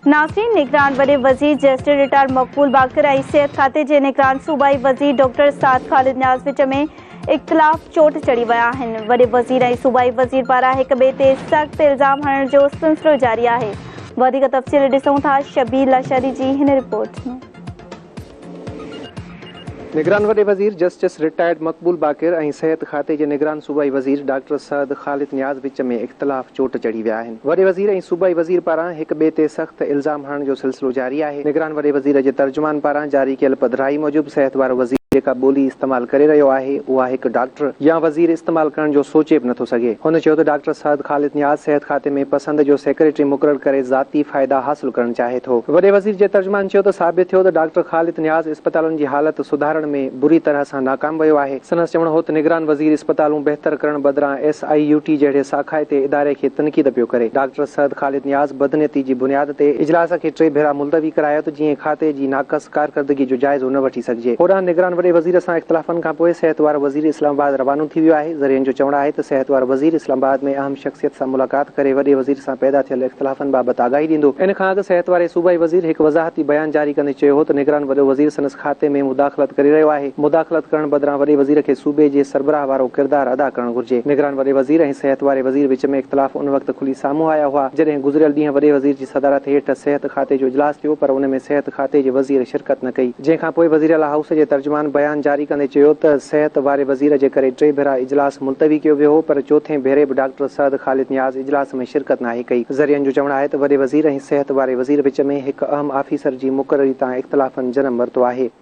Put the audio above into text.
ناظرين نگران وڏي وزير جسٽس رٽائرڊ مقبول باقر ۽ صحت کاتي جي نگران صوبائي وزير ڊاڪٽر سعد خالد نياز وچ ۾ اختلاف چوٽ چڙهي ويا آهن. وڏي وزير ۽ صوبائي وزير پاران هڪ ٻئي تي سخت الزام هڻڻ جو سلسلو جاري آهي. وڌيڪ تفصيل ڏسون ٿا شبير لاشاري جي هن رپورٽ ۾. نگران وڏي وزير جسٽس رٽائرڊ مقبول باقر ۽ صحت کاتي جي نگران صوبائي وزير ڊاڪٽر سعد خالد نياز وچ ۾ اختلاف چوٽ چڙهي ويا آهن. وڏي وزير ۽ صوبائي وزير پاران هڪ ٻئي تي سخت الزام هڻڻ جو سلسلو جاري آهي. نگران وڏي وزير جي ترجمان پاران جاري ڪيل پڌرائي موجب صحت وارو وزير جيڪا ٻولي استعمال ڪري رهيو آهي اها هڪ ڊاڪٽر يا وزير استعمال ڪرڻ جو سوچي به نٿو سگهي. هن چيو ته ڊاڪٽر سعد خالد نياز صحت کاتي ۾ پسند جو سيڪريٽري مقرر ڪري ذاتي فائدا حاصل ڪرڻ چاهي ٿو. وڏي وزير جي ترجمان چيو ته ثابت ٿيو ته ڊاڪٽر خالد نياز اسپتالن جي حالت سڌارڻ ۾ بري طرح سان ناڪام ويو آهي. سندس چوڻ هو ته نگران وزير اسپتالون بهتر ڪرڻ بدران ايس I U ٽي جهڙي ساکائتي اداري کي تنقيد پيو ڪري. ڊاڪٽر سعد خالد نياز بدنيتي جي بنياد تي اجلاس کي ٽي ڀيرا ملتوي ڪرايو ته جيئن کاتي جي ناقص ڪارڪردگي جو جائزو نه وٺي سگهجي. هوڏانهن نگران وڏي وزير سان اختلافن کانپوء صحت وارو وزير اسلام آباد روانو ٿي ويو آهي. ذريعن جو چوڻ آهي ته صحت وارو وزير اسلام آباد ۾ اهم شخصيت سان ملاقات ڪري وڏي وزير سان پيدا ٿيل اختلافن بابت آگاهي ڏيندو. ان کان اڳ صحت واري صوبائي وزير هڪ وضاحتي بيان جاري ڪندي چيو هو ته نگران وڏو وزير سندس کاتي ۾ مداخلت ڪري رهيو آهي، مداخلت ڪرڻ بدران وڏي وزير کي صوبي جي سربراهه وارو ڪردار ادا ڪرڻ گهرجي. نگران وڏي وزير ۽ صحت واري وزير وچ ۾ اختلاف ان وقت کلي سامهون آيا هئا جڏهن گذريل ڏينهن وڏي وزير جي صدارت هيٺ صحت کاتي جو اجلاس ٿيو پر ان ۾ صحت کاتي جي وزير شرڪت نه ڪئي جنهن کان پوء وزيراعليٰ هائوس جي ترجمان بيان جاري ڪندي چيو ته صحت واري وزير جي ڪري ٽي ڀيرا اجلاس ملتوي ڪيو ويو هو پر چوٿين ڀيري به ڊاڪٽر سعد خالد نياز اجلاس ۾ شرڪت ناهي ڪئي. ذريعن جو چوڻ آهي ته وڏي وزير ۽ صحت واري وزير وچ ۾ هڪ اهم آفيسر جي مقرري تان اختلافن جنم ورتو آهي.